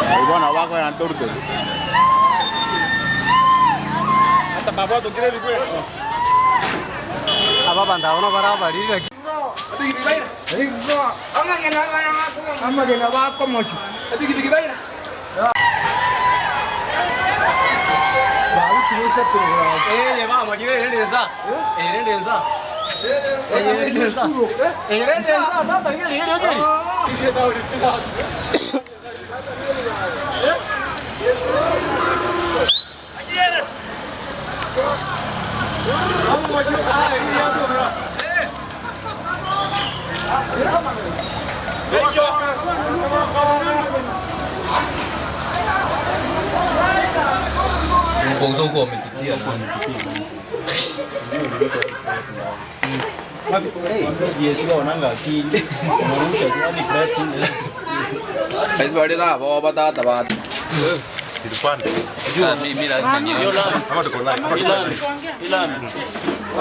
Ayio bono nabo bakoegana torutoru. Aba abanto aba nabare abariri naki. Ase bare nabo batata ba.